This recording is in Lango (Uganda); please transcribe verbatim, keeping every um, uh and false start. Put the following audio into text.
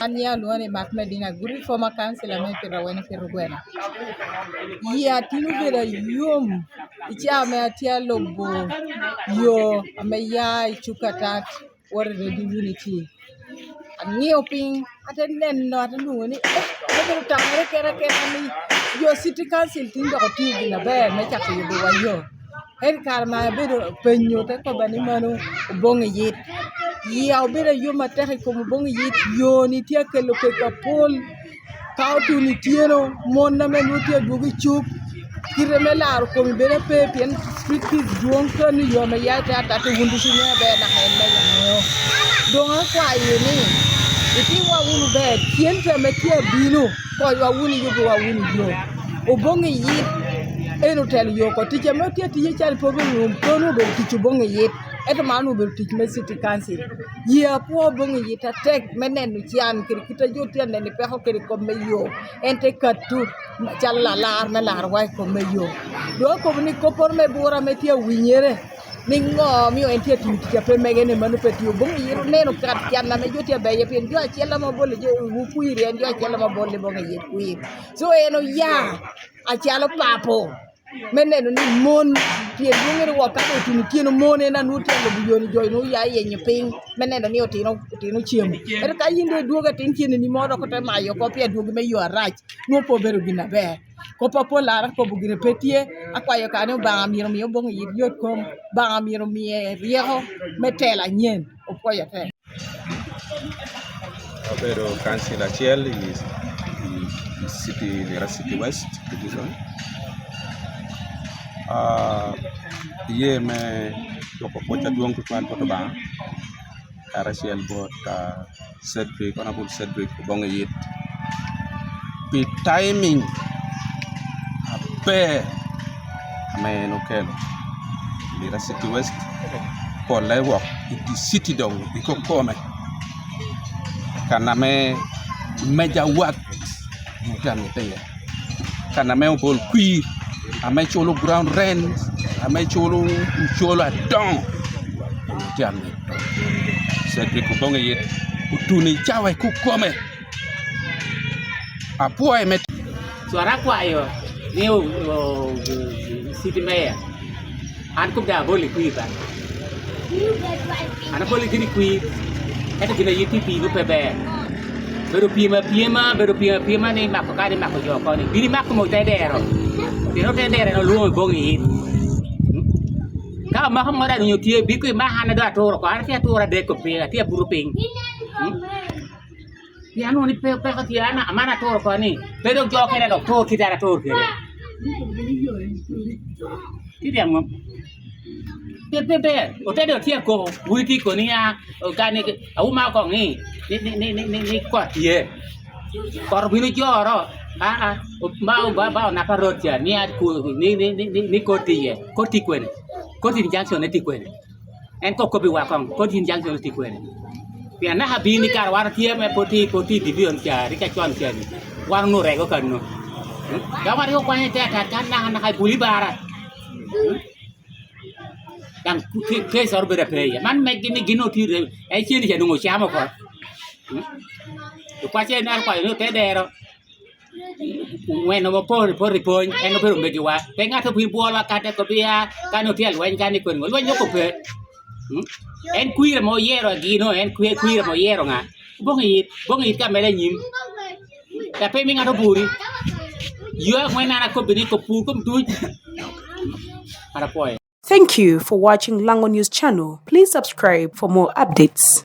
An nyiŋa alwoŋo ni Mark Medina, Gudi former councilor me Pito Awene, Pito Gweno. Yia tin obedo ayom i caa ame atye alubo yo ame ya i Cukatat, wot i Red Unity. Aŋio piny, ate neno, ate nwoŋo ni, eh, ate bedo tamere kena kena ni jo City Council tin dok otio gin aber me cako yubowa yo. Ento kare ma abedo penyo, te kobba ni mano Oboŋo Yit. Yia obedo ayom atek i kom Oboŋo Yit, yo-ni tye akelo kek apol. Ka otuno ityeno, mon ame nwoŋo tye adwogo i cup, kite me laro komi bedo ape, pien street kids dwoŋ kano yo ame ya te atata wun ducu iŋeo aber naka en me ŋeo. Doŋ akwayo ni, itimwa wunu ber, cente ame tye abino, konywa wunu, iyubbiwa wunu yo. Oboŋo Yit en otelo yo oko. Tic ame otye atiye can i Poverty Room, kono obedo tic Oboŋo Yit, ento man obedo tic me City Council. Yia apwoo Oboŋo Yit atek me neno can kede kit a jo tye aneno i peko kede i kom me yo. En te kato calo lalar me larowa i kom me yo. Doŋ akobo ni kopporo me bura ame tye awinyere, ni ŋo omio en tye atiyo tic a pe mege ni mano pe tio. Oboŋo Yit oneno kat can ame jo tye abeye, pien jo acel ame obolo jo wu kwir, en jo acel ame obolo Oboŋo Yit kwir. So en oya acalo papo me neno ni mon, pien lwoŋere wok ka doŋ otuno ityeno, mon en a nwoŋo tye alubo yo-ni, jo nwoŋo oya yenyo piny me neno ni otino, otino ocemo. Ento ka yin doŋ idwogo atin tyeni-ni mo dok ote mayo oko pi adwogi me yo arac, nwoŋo pe obedo gin aber. Kop apol an akobo gire pe tye, akwayo ka ni Obaŋa myero omi Oboŋo Yit yot kom, Obaŋa myero omiye ryeko me telo anyen. Opwoyo atek. Abedo kancil acel i, i, i city, Lira City West Division. Ah, iye me dwoko pwoc adwoŋ tutwal bot Obaŋa, karacel bot, ah, Cedric, Honorable Cedric Oboŋo Yit, pi timing aber ame en okelo i Lira City West, polle wok i the city doŋ i kokome, kan ame meja wak tye amito iye, kan ame obol kwir, ame culo ground rent, ame culo ocolo adoŋo, tye amito. Cedric Oboŋo Yit otuno i cawa i kokome. Apwoye me. Cwara akwayo ni o, o, o, city mayor, an kop daŋ abolo i kwir ba. An abolo gin i kwir, ento gin a yitto i pii pe ber. Bedo pyem apyema, bedo pyem apyema ni mako kadi mako jo oko ni. Bino imako mo te dero. Pien ote dero en olwoŋo Oboŋo Yit. Ka omako mo daŋ onyo tye, biko imaka an a doŋ aturo oko. An atye aturo adek piny, atye abuto piny. Mm. Pien onwoŋo ni pe, peko tye, an, aman aturo oko ni, pe dok jo okene dok tur kite an atur kede. Tye tye aŋo? Pe, pe ber, ote dok tye akoko, wun itye koni a, ka ni, auma oko ni, ni, ni kot tye. Kot obino joro, a, a, ba, ba, ba onapa rot ca, ni a, ku, ni, ni, ni, ni, ni kot tye iye, kot tye kwene, kot injunction ne tye kwene. En kok kobbiwa koŋ, kodi yin jaŋ cono tye kwene. Pien naka abino i kare wan otye ame pwod tye, pwod tye i division ca, rik acon ca ni, wan onwoŋo orego kano. Mm? Dok wan rik okwanyo i te atat kan naka, naka i Bulibara. Mm? Daŋ ke-, case oro bedo ape iye. Man megi ni gin otye i rem, en cen ca nwoŋo ocamo oko. Mm? Okwace en akwayo ni ote dero. Ŋwen ame oporo, poto i pwony, en obedo megiwa. Pe ŋat obin bwolwa kadi kobbi a, kan otye alweny kan i kwene ŋo, lweny dok ope. Mm? En kwir ame oyero agino, en kwi-, kwir ame oyero ŋa? Oboŋo Yit, Oboŋo Yit ka mere anyim. Ka pe mi ŋat oburi. Yo aŋwen an akobbi ni kop pur kom duc. An apwoyo. Thank you for watching Lango News Channel. Please subscribe for more updates.